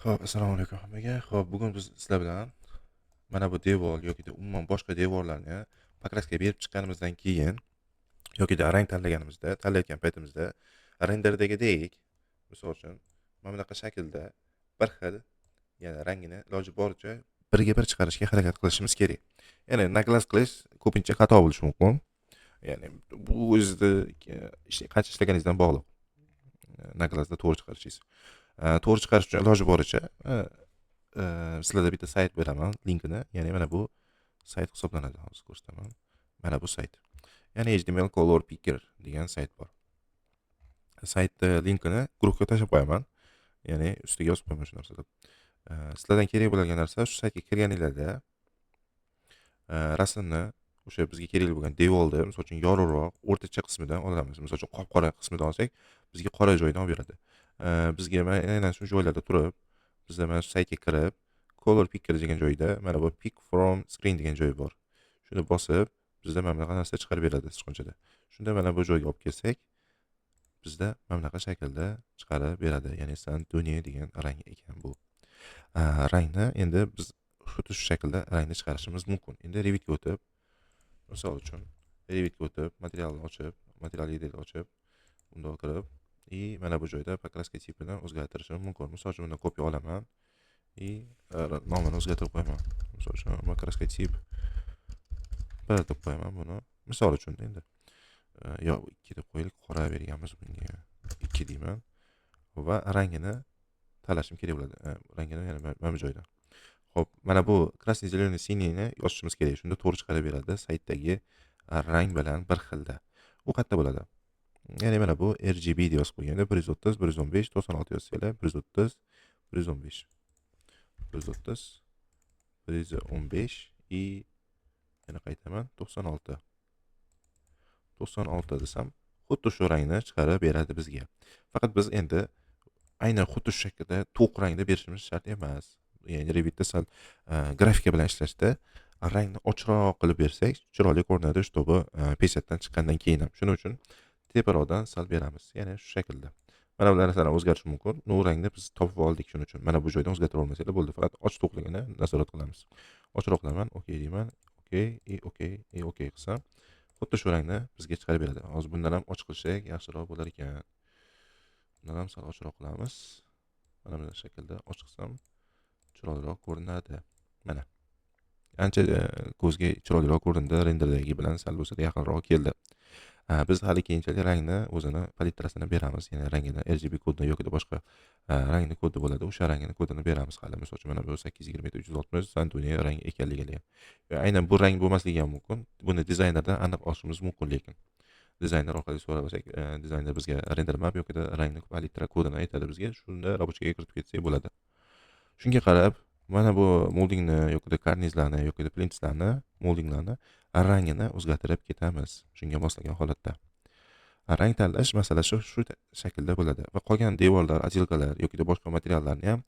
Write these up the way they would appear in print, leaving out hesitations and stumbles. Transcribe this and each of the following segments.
Xo'p, assalomu alaykum hammaga. Xo'p, bugun biz sizlar bilan mana bu devor yokida umuman boshqa devorlarni покраска ga berib chiqqanimizdan keyin yokida rang tanlaganimizda, tanlayotgan paytimizda renderdagidek, misol uchun, mana bunaqa shaklda bir xil, ya'ni rangini iloji boricha birga bir chiqarishga harakat qilishimiz kerak. Ya'ni на глаз qilish ko'pincha xato bo'lishi mumkin. Ya'ni bu o'zizni qancha ishlaganingizdan bog'liq. На глаз da to'g'ri chiqarishingiz. To'g'ri chiqarish uchun iloji boricha sizlarda bitta sayt beraman linkini. Ya'ni mana bu sayt hisoblanadi. Hozir ko'rsataman. Mana bu sayt. Ya'ni HTML Color Picker degan sayt bor. Saytni linkini guruhga tashlab qo'yaman. Ya'ni ustiga yozib qo'yaman shu narsa deb. Sizlardan kerak bo'lgan narsa, shu saytga kirganinglarda rasmni, o'sha bizga kerakli bo'lgan devorni, misol uchun, yorug'roq, o'rtacha qismidan olamiz. Misol uchun, qop-qora qismidan olsak, bizga qora joyidan olib beradi. Bizga mana aynan shu joylarda turib, bizda mana shu saytga kirib, Color Picker degan joyda mana bu Pick from Screen degan joyi bor. Shuni bosib, bizda mana bunaqa narsa chiqarib beradi sichqonchada. Shunda mana bu joyga olib kelsak, bizda mana bunaqa shaklda chiqarib beradi. Ya'ni Santuni degan rang ekan bu. Rangni endi biz xuddi shu shaklda rangni chiqarishimiz mumkin. Endi Revitga o'tib, misol uchun, Revitga o'tib, materialni ochib, material editor ochib, bundoq kirib и mana bu joyda покраска tipini o'zgartirishim mumkin. Misol uchun, bundan kopiya olaman и nomini o'zgartirib qo'yaman. Misol uchun, покраска тип 1 deb qo'yaman buni. Misol uchun endi. Yo 2 deb qo'yaylik, qora berganmiz bunga. 2 deyman va rangini tanlashim kerak bo'ladi. Rangini yana mana bu joyda. Xo'p, mana bu красный, зеленый, синий ni yozishimiz kerak. Shunda to'g'ri chiqarib beradi saytdagi rang bilan bir xilda. U qayerda bo'ladi? Ya'ni mana bu RGB deb yozib qo'yganda 130, 115, 96 yozsanglar, 130, 115, 130, 115 и yana qaytaman, 96, 96 desam, xuddi shu rangni chiqarib beradi bizga. Faqat biz endi aynan xuddi shu shaklda to'q rangda berishimiz shart emas. Ya'ni Revitda sal grafika bilan ishlashda rangni ochiqroq qilib bersak, chiroyli ko'rinadi, чтобы печать dan chiqqandan keyin ham. Shuning uchun teparoqdan sal beramiz, ya'ni shu shaklda. Mana bu narsalar o'zgarishi mumkin. Ну, rangni biz topib oldik, shuning uchun mana bu joydan o'zgartira olmasanglar bo'ldi. Faqat och to'qligini nazorat qilamiz. Ochroq qilaman, okey deyman, okey и okey и okey qilsam, xuddi shu rangni bizga chiqarib beradi. Hozir bundan ham ochiq qilsak, yaxshiroq bo'lar ekan. Bundan ham sal ochroq qilamiz. Mana bunday shaklda ochiq qilsam, chiroyliroq ko'rinadi. Mana ancha ko'zga chiroyliroq ko'rindi, renderdagi bilan sal bo'lsa-da yaqinroq keldi. Biz hali keyinchalik rangni o'zini palitrasini beramiz, ya'ni rangini RGB kodini yoki boshqa rangni kodi bo'ladi, o'sha rangini kodini beramiz hali. Misol uchun, mana bu 827 360 Santuni rang ekanligini. Aynan bu rang bo'lmasligi ham mumkin. Buni dizaynerdan aniq olishimiz mumkin, lekin dizayner orqali so'rab olsak, dizayner bizga render map yoki rangni palitra kodini aytadi bizga. Shunda рабочий ga kiritib ketsak bo'ladi. Shunga qarab mana bu moldingni yoki karnizlarni yoki plintuslarni, moldinglarni rangini o'zgartirib ketamiz shunga moslagan holatda. Rang tanlash masalasi shu shaklda bo'ladi va qolgan devorlar, отделка lar yoki boshqa materiallarni ham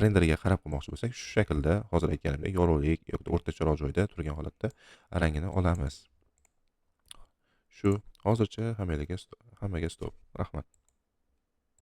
renderga qarab qilmoqchi bo'lsak, shu shaklda, hozir aytganimdek, yorug'lik yoki o'rtacharoq joyda turgan holatda rangini olamiz. Shu hozircha hammaga stop. Rahmat.